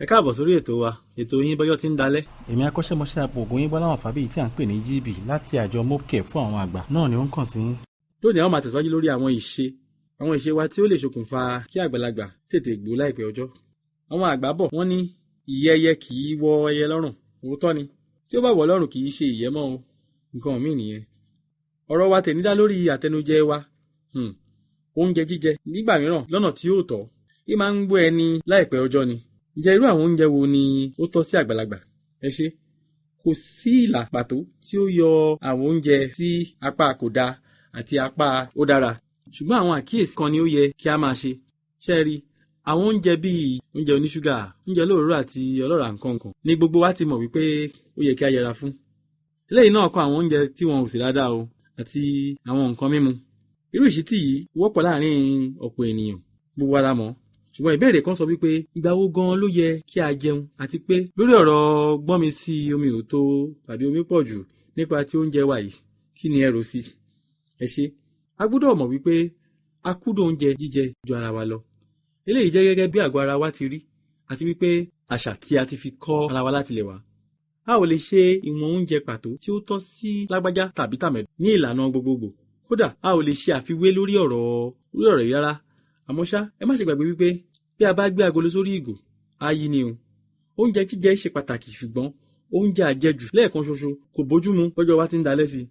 Ẹ káàbọ̀ sórí ètò wa, ètò yín bọ́jọ́ tí ń dalẹ̀. Èmi akọ́ṣẹ́mọṣẹ́ apòògùn yín Bọ́láwọ̀n Fábíyì tí à ń pè ní GB láti àjọ Mopcare fún àwọn àgbà náà ni ó ń kàn sí yín. Lónìí a ó máa tẹ̀síwájú lórí àwọn ìṣe wa tí ó lè ṣokùnfà kí àgbàlagbà tètè gbó láìpẹ́ ọjọ́. Àwọn àgbà bọ̀, wọ́n ní ìyẹ́ ẹyẹ kì í wọ ẹyẹ lọ́rùn. Òótọ́ ni, tí ó bá wọ̀ lọ́rùn, kì í ṣe ìyẹ́ mọ́ o, nǹkan míì nìyẹn. Ọ̀rọ̀ wa tèmi dá lórí àtẹnujẹ wa. Oúnjẹ jíjẹ nígbà mìíràn lọ́nà tí ó tọ́ í máa ń gbó ẹni láìpẹ́ ọjọ́ ni. Ǹjẹ́ irú àwọn oúnjẹ wo ni ó tọ́ sí àgbàlagbà? Ẹ ṣé. Kò sí ìlà pàtó tí ó yọ àwọn oúnjẹ sí apá kò dáa àti apá ó dára, ṣùgbọ́n àwọn àkíyèsí kan ni ó yẹ kí a máa ṣe. Ṣé ẹ rí àwọn oúnjẹ bíi oúnjẹ oníṣúgà, oúnjẹ olóòróró àti ọlọ́ràá, nǹkan kan ní gbogbo wa ti mọ̀ wípé ó yẹ kí a yẹra fún. Eléyìí náà kọ́ àwọn oúnjẹ tí wọn ò sì dáadáa o àti àwọn nǹkan mímu. Irú ìṣítí yìí wọ́pọ̀ láàrin ọ̀pọ̀ ènìyàn, gbogbo wa la mọ̀. Ṣùgbọ́n ìbéèrè kan sọ wípé ìgbà wo gan ló yẹ kí a jẹun, àti pé lórí ọ̀rọ̀ gbọ́n mi sí omi ò tó tàbí omi pọ̀ jù nípa ti oúnjẹ wa yìí, kí ni ẹ rò sí? Ẹ ṣé. A gbọ́dọ̀ mọ̀ wípé a kúndùn oúnjẹ jíjẹ ju ara wa lọ. Eléyìí jẹ́ gẹ́gẹ́ bí àgọ́ ara wa ti rí àti wípé àṣà tí a ti fi kọ́ ara wa láti lè wá. A ò lè ṣe ìwọ̀n oúnjẹ pàtó tí ó tọ́ sí lágbájá tàbí tàmẹ̀dù ní ìlànà gbogbogbò. Kódà, a ò lè ṣe àfiwé lórí ọ̀rọ̀ yìí rárá. Àmọ́ ṣá, ẹ má ṣe gbàgbé wípé bí a bá gbé agolo sórí ìgò, á yí ni o. Oúnjẹ jíjẹ ṣe pàtàkì, ṣùgbọ́n oúnjẹ àjẹjù lẹ́ẹ̀kan ṣoṣo kò bójúmu lọ́jọ́ wa ti ń dalẹ̀ sí i.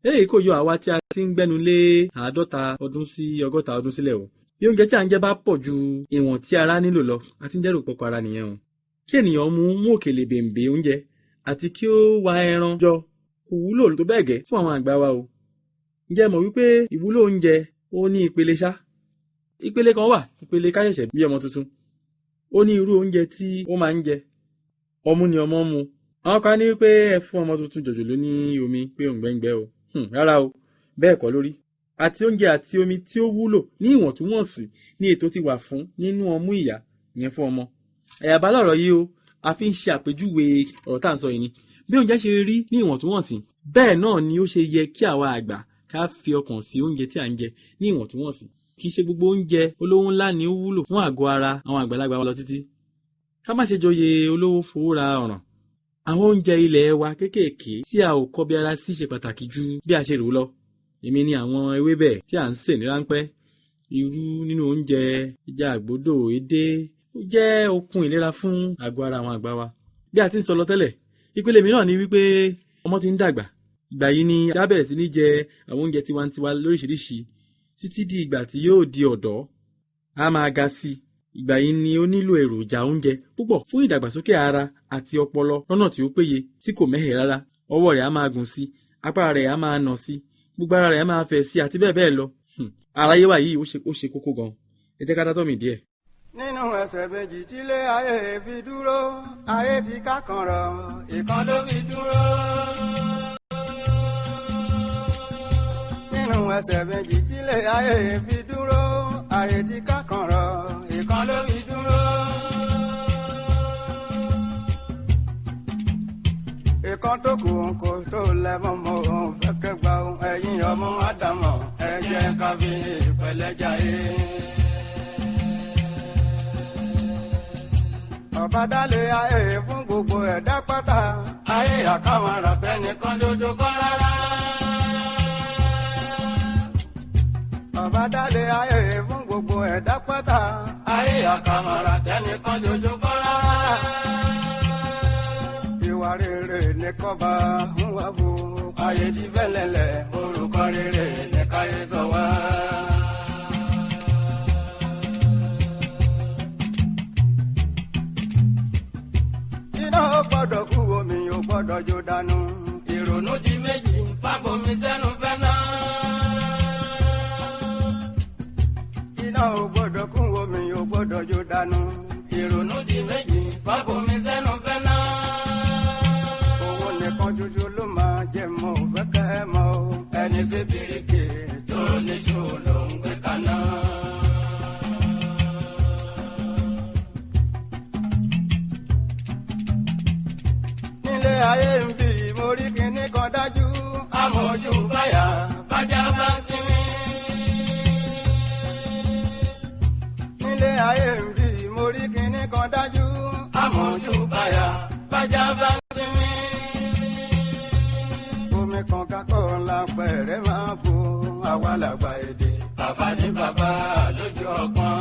Eléyìí kò yọ àwa tí a ti ń gbẹ́nu lé 50 ọdún sí 60 ọdún sílẹ̀ o. Bí oúnjẹ tí à ń jẹ bá pọ̀ ju ìwọ̀n tí ara nílò lọ, a ti ń dẹ́rù pọkàn ara nìyẹn o. Kí ènìyàn mú òkèlè bèǹbè oúnjẹ àti kí ó wa ẹran jọ kò wúlò tó bẹ́ẹ̀ gẹ́ fún àwọn àgbà wa o. Ǹjẹ́ ẹ mọ̀ wípé ìwúlò oúnjẹ ó ní ìpele ṣá? Ìpele kan wà, ìpele ká ṣẹ̀ṣẹ̀ bí ọmọ tuntun. Ó ní irú oúnjẹ tí ó máa ń jẹ. Ọmú ni ọmọ ń mu. Àwọn kan ní wípé ẹ fún ọmọ tuntun jòjòló ní omi pé òǹgbẹ ń gbẹ o. Rárá o, bẹ́ẹ̀ kọ́ lórí. Àti oúnjẹ àti omi tí ó wúlò ní ìwọ̀ntúnwọ̀nsì ní ètò ti wà fún nínú ọmú ìyá ìyẹn fún ọmọ. Àyàbá lọ̀rọ̀ yìí o, a fi ń ṣe àpèjúwe ọ̀rọ̀ tá à ń sọ yìí ni. Bí oúnjẹ ṣe rí ní ìwọ̀ntúnwọ̀nsì, bẹ́ẹ̀ náà ni ó ṣe yẹ kí àwa àgbà ká fi ọkàn sí oúnjẹ tí à ń jẹ ní ìwọ̀ntúnwọ̀nsì. Kì í ṣe gbogbo oúnjẹ olówó ńlá ni ó wúlò fún àgọ́ ara àwọn àgbàlagbà wa lọ títí. Ká má ṣe joyè olówó fowó ra ọ̀ràn. Àwọn oúnjẹ ilẹ̀ wa kéékèèké tí a ò kọbi ara sí ṣe pàtàkì ju bí a ṣe rò lọ. Èmi ni àwọn ewébẹ̀ tí à ń sè ní ráńpẹ́, irú nínú oúnjẹ, ẹja àgbódò, edé, ó jẹ́ okun ìlera fún àgọ́ ara àwọn àgbà wa. Bí a ti ń sọ lọ tẹ́lẹ̀, ìpele mìíràn ni wípé ọmọ ti ń dàgbà. Ìgbà yìí ni a bẹ̀rẹ̀ sí ní jẹ àwọn oúnjẹ tiwantiwa lóríṣiríṣi títí di ìgbà tí yóò di ọ̀dọ́. A máa ga sí i. Ìgbà yìí ni ó nílò èròjà oúnjẹ púpọ̀ fún ìdàgbàsókè ara àti ọpọlọ lọ́nà tí ó péye tí kò mẹ́hẹ̀ rárá. Ọwọ́ rẹ̀ á máa gùn sí, apá rẹ̀ á máa nà sí, gbogbo ara rẹ̀ á máa fẹ̀ sí àti bẹ́ẹ̀ bẹ́ẹ̀ lọ. Aráyé wa yìí ó ṣe kókó gan. Ẹ jẹ́ ká dátọ́ mi díẹ̀. Nínú ẹsẹ̀ méjì tílé ayé fi dúró, ayé ti ká kan rọ̀, ìkan ló fi dúró. Nínú ẹsẹ̀ méjì tílé ayé fi dúró, ayé ti ká kan rọ̀, ìkan ló fi dúró. Ìkan tó kù kò tó lẹ́mọ̀ mọ́ òun fẹ́ kẹgbà òun. Ẹ̀yìn ọmọ ádámọ̀, ẹ jẹ́ ká fi pẹ̀lẹ́ jayé. Ọba dálé ayé fún gbogbo ẹ̀dá pátá, ayé àkàwọn ará tẹnìkan ṣoṣo kọ́ rárá. Ọba dálé ayé fún gbogbo ẹ̀dá pátá, ayé àkàwọn ará tẹnìkan ṣoṣo kọ́ rárá. Ìwà rere ní kọ́ba ń wá fún ayé di fẹ́lẹ́lẹ̀, orúkọ rere ní káyé sọ wá. Iná ò gbọ́dọ̀ kú, omi ò gbọ́dọ̀ jó dànù. Ìrònú di méjì, fábomi sẹ́nu fẹ́ náà. Iná ò gbọ́dọ̀ kú, omi ò gbọ́dọ̀ jó dànù. Ìrònú di méjì, fábomi sẹ́nu fẹ́ náà. Owó nìkan ṣoṣo ló máa jẹ mọ́ ò fẹ́ kẹ́ ẹ mọ́ o. Ẹni sí bíríkì tó níṣó ló ń gbé kaná. Nílé ayé ń bì, mo rí kinní kan dájú. Amójú báyà bájá bá ń sinmi. Nílé ayé ń bì, mo rí kinní kan dájú. Alàgbà èdè bàbá ní bàbá lójú ọpọ́n.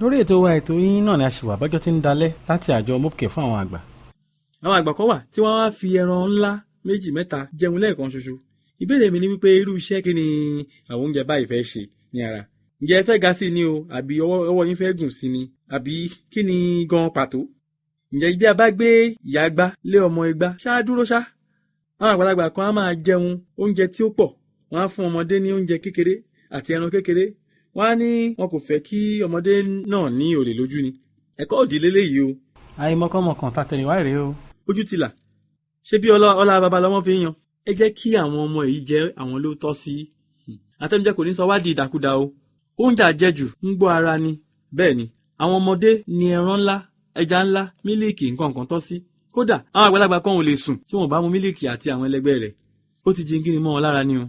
Lórí ètò wa, ètò yín náà ni a ṣì wà, bọ́jọ́ tí ń dalẹ̀, láti àjọ Mopke fún àwọn àgbà. Àwọn àgbà kan wà tí wọ́n wá fi ẹran ńlá méjì mẹ́ta jẹun lẹ́ẹ̀kan ṣoṣo. Ìbéèrè mi ni wípé, irú iṣẹ́ kí ni àwọn oúnjẹ báyìí fẹ́ ṣe ní ara? Ǹjẹ́ ẹ fẹ́ ga sí ni o, àbí ọwọ́ yín fẹ́ gùn sí ni, àbí kí ni gan pàtó? Ǹjẹ́ bí a bá gbé ìyá gbá lé ọmọ igbá ṣá dúró ṣá? Àwọn àgbàlagbà kan á máa jẹun oúnjẹ tí ó pọ̀, wọ́n á fún ọmọdé ní oúnjẹ kékeré àti ẹran kékeré. Wọ́n á ní wọn kò fẹ́ kí ọmọdé náà ní olè lójú ni. Ẹ̀kọ́ òdì lélẹ́yìí o. Àìmọ̀kànmọ̀kàn tàtẹ̀yìnwá rèé o. Ojú ti là, ṣé bí ọlá baba lọmọ fi ń yan. Ẹ jẹ́ kí àwọn ọmọ yìí jẹ́ àwọn ló tọ́ sí. Àtẹnujẹ kò ní sọ wá di ìdàkudà o. Oúnjẹ àjẹjù ń gbọ́ ara ni. Bẹ́ẹ̀ ni, àwọn ọmọdé ní ẹran ńlá, ẹja ńlá, mílíìkì, nǹkan kan tọ́ sí. Kódà àwọn àgbàlagbà kan ò lè sùn tí wọn ò bá mu mílíìkì àti àwọn ẹlẹgbẹ́ rẹ̀. Ó ti jinkiri mọ́ wọn lára ni o.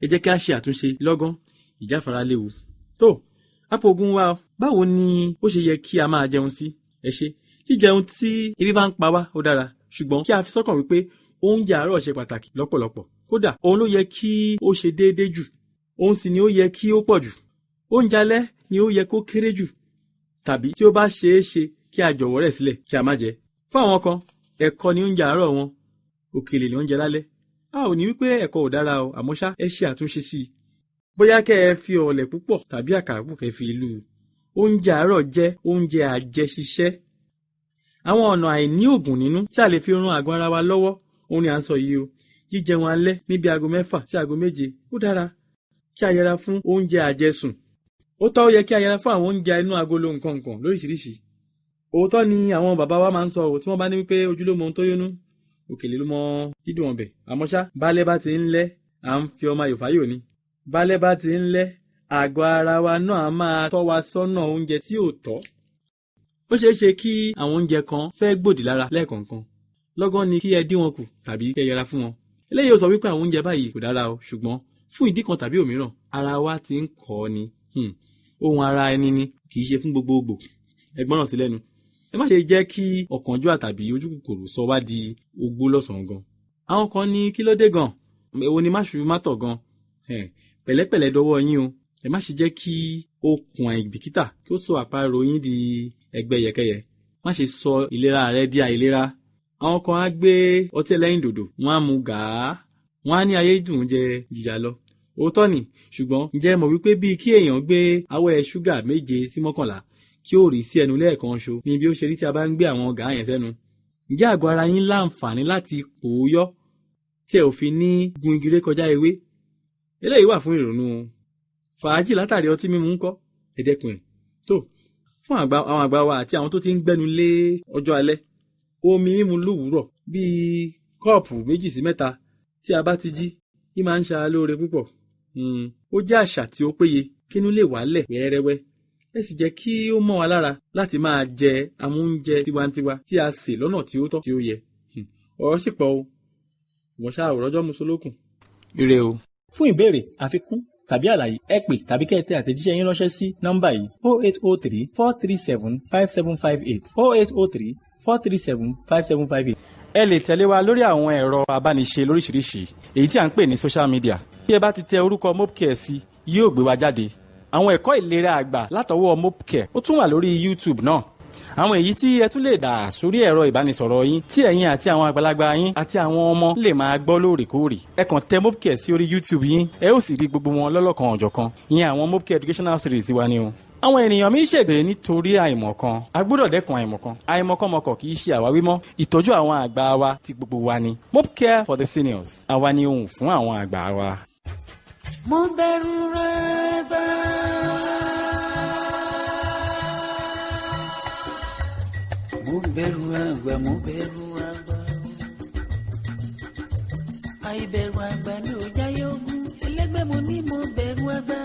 Ẹ jẹ́ kí a ṣe àtúnṣe lọ́gán, ìjáfara léwu. Tó àpò ogun wa, báwo ni ó ṣe yẹ kí a máa jẹun sí? Ẹ ṣe jíjẹun tí ebi bá ń pa wá, ó dára, ṣùgbọ́n kí a fi sọ́kàn wípé oúnjẹ àárọ̀ ṣe pàtàkì lọ́pọ̀lọpọ̀. Kódà òun ló yẹ kí ó ṣe déédéé jù, òun sì ni ó yẹ kí ó pọ̀ jù. Oúnjẹ alẹ́ ni ó yẹ kó kéré jù, tàbí tí ó bá ṣeé ṣe, kí a jọ̀wọ́ rẹ̀ sílẹ̀ kí a má jẹ. Fún àwọn kan, ẹ̀kọ ni oúnjẹ àárọ̀ wọn, òkèlè ni oúnjẹ lálẹ́. A ò ní wípé ẹ̀kọ ò dára o, àmọ́ ṣá, ẹ ṣe àtúnṣe sí i. Bóyá kẹ́ ẹ fi ọ̀lẹ̀ púpọ̀ tàbí àkàrà púpọ̀ kẹ́ fi lù ú. Oúnjẹ àárọ̀ jẹ́ oúnjẹ àjẹṣiṣẹ́. Àwọn ọ̀nà àìní òògùn nínú tí a lè fi ran àgọ́ ara wa lọ́wọ́, òun ni à ń sọ yìí o. Jíjẹun alẹ́ níbi aago 6 sí aago 7, ó dára. Kí a yẹra fún oúnjẹ àjẹsùn. Ó tọ́, ó yẹ kí a yẹra fún àwọn oúnjẹ inú agolo, nǹkan nǹkan lóríṣiríṣi. Òótọ́ ni àwọn bàbá wa máa ń sọ ò, tí wọ́n bá ní wípé ojú ló mọ ohun tó yónú, òkèlè ló mọ dídùn ọbẹ̀. Àmọ́ ṣá, baálé bá ti ń lẹ́, à ń fi ọmọ ayò fáyò ni. Baálé bá ti ń lẹ́, àgọ́ ara wa náà á máa tọ́ wa sọ́nà oúnjẹ tí ò tọ́. Ó ṣeé ṣe kí àwọn oúnjẹ kan fẹ́ gbòdì lára lẹ́ẹ̀kọ̀ọ̀kan. Lọ́gán ni kí ẹ dín wọn kù tàbí kí ẹ yẹra fún wọn. Eléyìí ò sọ wípé àwọn oúnjẹ báyìí kò dára o, ṣùgbọ́n fún ìdí kan tàbí òmíràn, ara wa ti ń kọ́ ni. Ohun ara ẹni ni, kì í ṣe fún gbogbogbò. Ẹ gbọ́ràn sí lẹ́nu. Ẹ má ṣe jẹ́ kí ọ̀kánjúà tàbí ojú kòkòrò sọ wá di ogbó lọ́sàn-án gan. Àwọn kan ní, kí ló dé gan? Èwo ni máṣu mátọ̀ gan? Pẹ̀lẹ́pẹ̀lẹ́ dọwọ́ yín o. Ẹ má ṣe jẹ́ kí okùn àìbìkítà kí ó sọ àparò yín di ẹgbẹ́ yẹkẹyẹ. Má ṣe sọ ìlera rẹ di àìlera. Àwọn kan á gbé ọtí ẹlẹ́rìndòdò, wọ́n á mu gàá, wọ́n á ní ayé dùn jẹ jìyà lọ. Òótọ́ ni, ṣùgbọ́n ǹjẹ́ ẹ mọ̀ wípé bíi kí èèyàn gbé awẹ́ ṣúgà 7 sí 11 kí ó rí sí ẹnu lẹ́ẹ̀kan ṣo ní bí ó ṣe rí tí a bá ń gbé àwọn gàá yẹn sẹ́nu? Ǹjẹ́ àgọ́ ara yín láǹfààní láti pòóyọ́ tí ẹ ò fi ní gun igi ré kọjá ewé? Eléyìí wà fún ìrònú fàájì látàrí ọtí mímu ńkọ́? Ẹ dẹ́kun ẹ̀. Tó fún àwọn àgbà wa àti àwọn tó ti ń gbẹ́nu lé ọjọ́ alẹ́, omi mímu lówùúrọ̀ bíi kọ́ọ̀pù 2 sí 3 tí a bá ti jí yìí máa ń ṣara lóore púpọ̀. Ó jẹ́ àṣà tí ó péye kínú lè wálẹ̀ wẹ́rẹ́wẹ́. Ẹ sì jẹ́ kí ó mọ́ wa lára láti máa jẹ àwọn oúnjẹ tiwantiwa tí a sè lọ́nà tí ó tọ́, tí ó yẹ. Ọ̀rọ̀ sì pọ̀ o, wọ́n ṣáà rọ́jọ́ musolókun. Ire o. Fún ìbéèrè, àfikún tàbí àlàyé, ẹ pè tàbí kẹ́ ẹ tẹ àtẹ̀jíṣẹ́ yín ránṣẹ́ sí nọ́mbà yìí: 0803 437 5758, 0803 437 5758. Ẹ lè tẹ̀lé wa lórí àwọn ẹ̀rọ abániṣe lóríṣiríṣi, èyí tí à ń pè ní social media. Bí ẹ bá ti tẹ orúkọ Mopcare sí, yóò gbé wa jáde. Àwọn ẹ̀kọ́ ìlera àgbà látọwọ́ Mopcare, ó tún wà lórí YouTube náà. Àwọn èyí tí ẹ tún lè dà sórí ẹ̀rọ ìbánisọ̀rọ̀ yín, tí ẹ̀yin àti àwọn àgbàlagbà yín àti àwọn ọmọ lè máa gbọ́ lóòrèkóòrè. Ẹ kàn tẹ Mopcare sí orí YouTube yín, ẹ ó sì rí gbogbo wọn lọ́lọ́kan ọ̀jọ̀kan. Ìyẹn àwọn Mopcare educational series wa ni o. Àwọn ènìyàn mi ń ṣègbè nítorí àìmọ̀kan. A gbọ́dọ̀ dẹ́kun àìmọ̀kan. Àìmọ̀kànmọ̀kàn kì í ṣe àwáwí mọ́. Ìtọ́jú àwọn àgbà wa ti gbogbo wa ni. Mopcare for the seniors, àwa ni ohùn fún àwọn àgbà wa. Mo bẹ̀rù rẹ̀ bá. Mo bẹ̀rù àgbà, mo bẹ̀rù àgbà. Àìbẹ̀rù àgbà ni ò jáyé ogún. Ẹlẹ́gbẹ́ mo ní, mo bẹ̀rù àgbà.